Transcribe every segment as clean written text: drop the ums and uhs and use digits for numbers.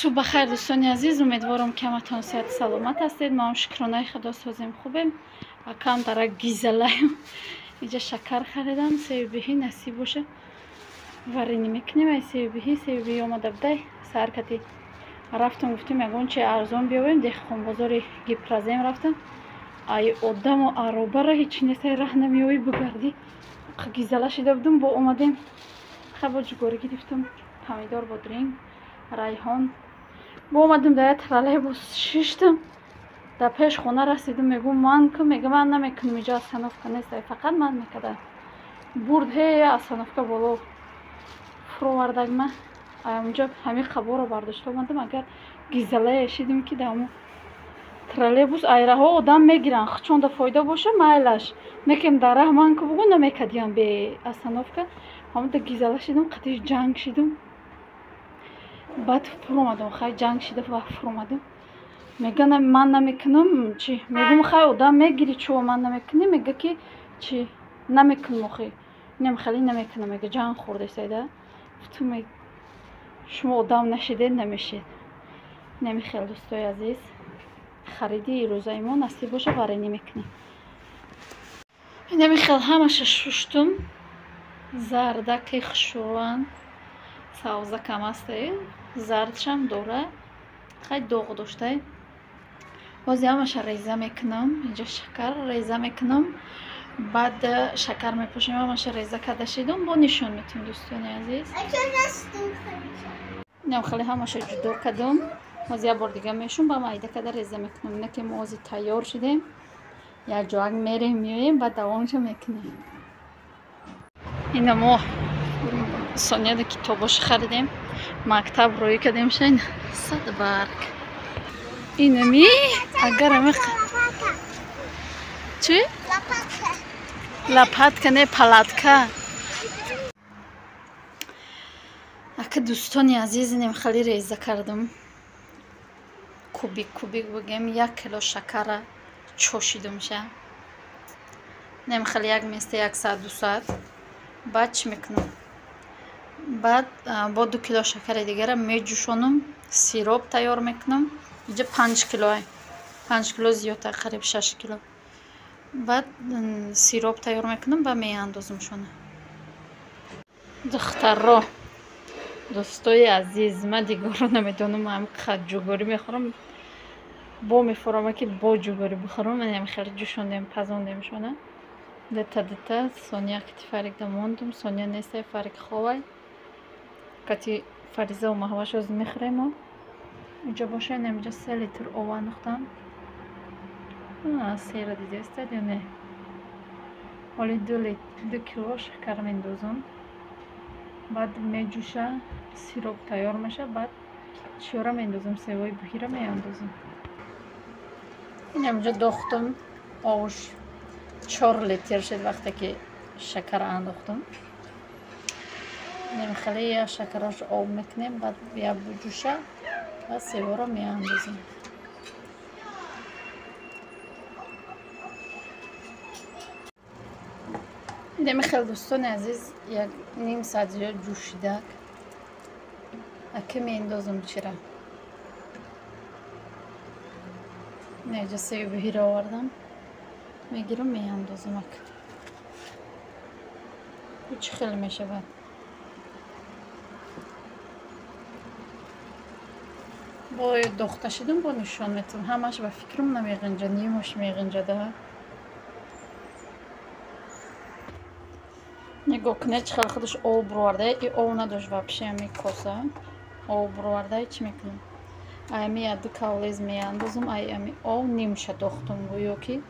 Субҳ бахайр дӯстони азиз, умедворам ки ҳаматон сиҳату саломат ҳастед. Мо ҳам шукронаи худо созем, хубем. Акам дара гизалаем. Иҷа шакар харидам, сею биҳӣ насиб боша. Варенье мекунем ай сею биҳӣ, сею биҳӣ омада будай. Саҳар кати рафтам, гуфтем ягон чи арзон биёвем, деҳқонбозори Гипрозем рафтам. Ай одаму аробара ҳеҷ нест, ай раҳ намеёвӣ бигардӣ. Гизала шида будум, бо омадем. Хай бо ҷугорӣ гирифтам, помидор, бодринг, райҳон. Бо омадем дар як троллейбус шиштам. Дар пеш хона расидам, мегӯм ман ку, мега ман намекунам, иҷо остановка нест, фақат ман мекардам. Бурд ҳе остановка боло фуровардаг ма. Онҷо ҳамин қаборо бардошта омадам, агар гизалае шидим ки дар ҳамон троллейбус айраҳо одам мегиранд, хучонда фоида боша майлаш. Некем дар раҳ ман ку бугу намекардиям бе остановка. Ҳамонда гизала шидам, қатиш ҷанг шидам. Баъд фуромадам, хай ҷанг шида ва фуромадам. Мега ман намекунам, чи? Мегӯм хай одам мегири, чӯ ман намекунӣ? Мега ки чи намекунам охи. Инам хеле намекунам, мега ҷанг хӯрдесайда. Гуфтум шумо одам нашидед, намешед. Намехел дӯстои азиз. Хариди рӯзаи мо насиб боша, варенье мекунем. Инамихел ҳамаша шуштум. Зардаки хушрӯан. Савза кам аст, зардшам дора. Хай доғ доштай. Бози ҳамаша реза мекунам. Инҷа шакар реза мекунам. Баъд шакар мепошем, ҳамаша реза карда шидум, бо нишон метем дӯстони азиз. Инам хеле ҳамаша ҷудо кардум. Ҳозир як бор дига мешум, ба майда карда реза мекунам. Ина ки мо ҳозир тайёр шудем. Як ҷоак мерем, меоем, баъд давомша мекунем. Ина мо Сонияда китобоша харидем. Мактаб рӯй кардем шайн сад барг. Инами агар ами чи? Лопатка не, палатка. Ака дӯстони азиз, инем хеле реза кардам. Кубик кубик бигем, 1 кило шакара чошидумша. Инем хеле як места 1 саат, 2 саат. Баъд чӣ мекунам? Баъд бо 2 кило шакари дигара меҷӯшонам, сироп тайёр мекунам. Инҷа 5 кило, 5 кило зиёдтар, қариб 6 кило. Баъд сироп тайёр мекунам ва меандозамшона. Духтаро, дӯстои азиз, ман дигарро намедонам, ҳам қад ҷугорӣ мехӯрам. Бо мефурам ки бо ҷугорӣ бихӯрам, манам хеле ҷӯшондем, пазондемшона. Дета дета Сония кати Фарикда мондум, Сония нестай, Фарик ховай. Кати Фариза маҳваш оз мехӯрем. Инҷо боша, инам инҷа 3 литр об андохтам. Сера дидестед ё не? Ҳоли 2 кило шакар мендозам. Баъд меҷӯша, сироп тайёр меша, баъд чиёра мендозам, севои буҳира меандозам. Инам инҷо дохтам ош 4 литр шуд вақте ки шакар андохтам. Инам хеле як шакарош об мекунем, баъд як буҷӯша ва севоро меандозем. Инами хел дӯстони азиз, як ним саат зиёд ҷӯшидак. Аки меандозам чира. Инҷа севи буҳира овардам. Мегирам, меандозам ак. Чӣ хеле мешавад? Бо дохта шидум, бо нишон метам. Ҳамаш ба фикрам намеғинҷа, нимаш меғинҷада. Нигоҳ кунед, чӣ хеле худаш об бироварда. И об надошт вообще ами коса. Об бироварда, чӣ мекунам? Ай ами як ду кавлез меандозам, ай ами об нимша дохтам, гӯё ки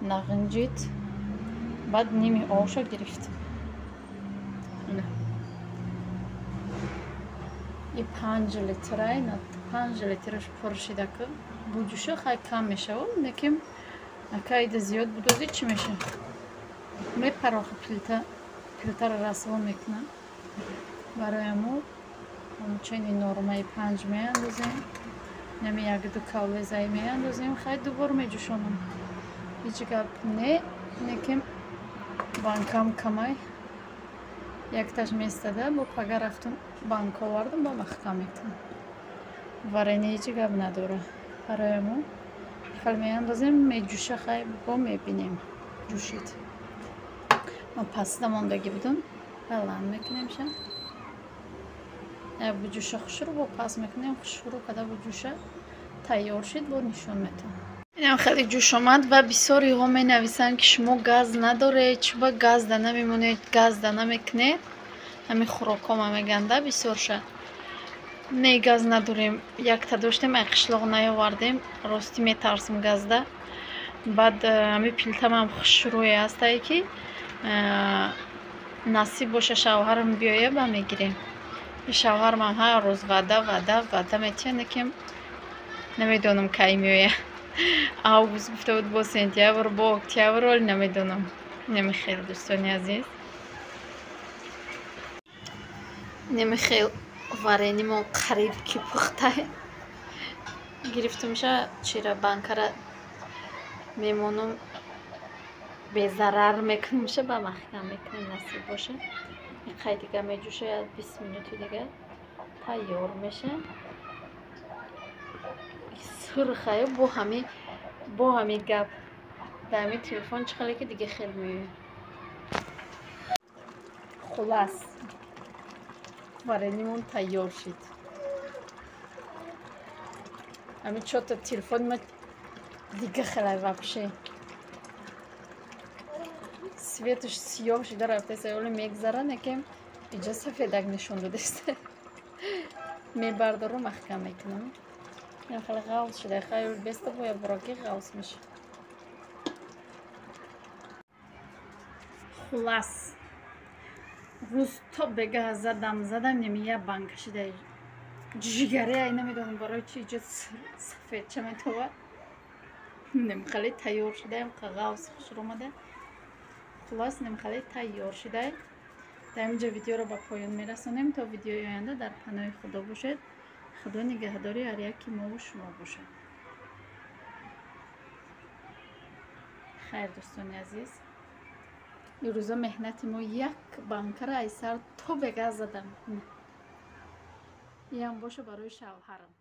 нағинҷид. Баъд ними обша гирифтам. И 5 литрай, 5 литраш пур шидаку. Буҷӯша хай кам мешавад, лекин ака ида зиёд будози чӣ мешавад? Мепарохи плитаро расво мекунам. Барои мо ҳамчунин нормаи 5 меандозем. Нами як ду кавлезай меандозем, хай дубор меҷӯшонам. Ҳеҷ гап не, лекин банкам камай. Якташ местада, бо пага рафтам банк овардам, ба маҳкам мекунам. Варенье ҳеҷ гап надора. Барои мо хел меандозем, меҷӯша, хай бо мебинем. Ҷӯшид. Ман паста мондагӣ будам. Баланд мекунемша. Буҷӯша хушрӯ бо пас мекунем, хушрӯ када буҷӯша тайёр шид, бо нишон метавон. Инам хеле ҷӯш омад ва бисёриҳо менависанд, ки шумо газ надоред, чуба газ да намемонед, газ да намекунед. Ҳамин хӯрокҳома меганда бисёрша. Не, газ надорем. Якта доштем, ай қишлоқ наёвардем. Ростӣ метарсим газда. Баъд ҳамин пилтамам хушрӯе ҳастае, ки насиб боша шавҳарам биёя, ба мегирем. Шавҳармам ҳар рӯз ваъда ваъда ваъда метиҳад, лекин намедонам кай меояд. Август гуфта буд, бо сентябр, бо октябр, вале намедонам. Намехел, дӯстони азиз. Намехел варенимон қариб ки пухтай. Гирифтумша чира банкара мемонум, безарар мекунумша, ба маҳкам мекунем, насиб боша. Қай дига меҷӯша, 20 минути дига тайёр меша. Сурхаю бо ҳами гап дар ҳами телефон чӣ хеле ки дига хел меояд. Хулас варенимон тайёр шид. Ҳами чё-то телефони ма дига хелай вообще. Светаш сиёҳ шида рафтест, оле мегзара, некем иҷа сафедак нишон додест. Мебардору маҳкам мекунам. Ин хеле ғавз шуда, хайр беста боя буроки ғавз меша. Хулас рӯз то бегаҳ задам, неми я банка шида. Ҷигаре ай намедонам барои чи иҷа сафедча метовад. Немхеле тайёр шудаем, ғавз хушр омада. Хулас немхеле тайёр шудай. Дар инҷа видеоро ба поён мерасонем. То видеои оянда дар паноҳи Худо бошед. Худо нигаҳдори ҳар яки мову шумо бошад. Хайр, дӯстони азиз. Ирӯза меҳнати мо як банкара ай сар то бегаҳ задам. Иам боша барои шавҳарам.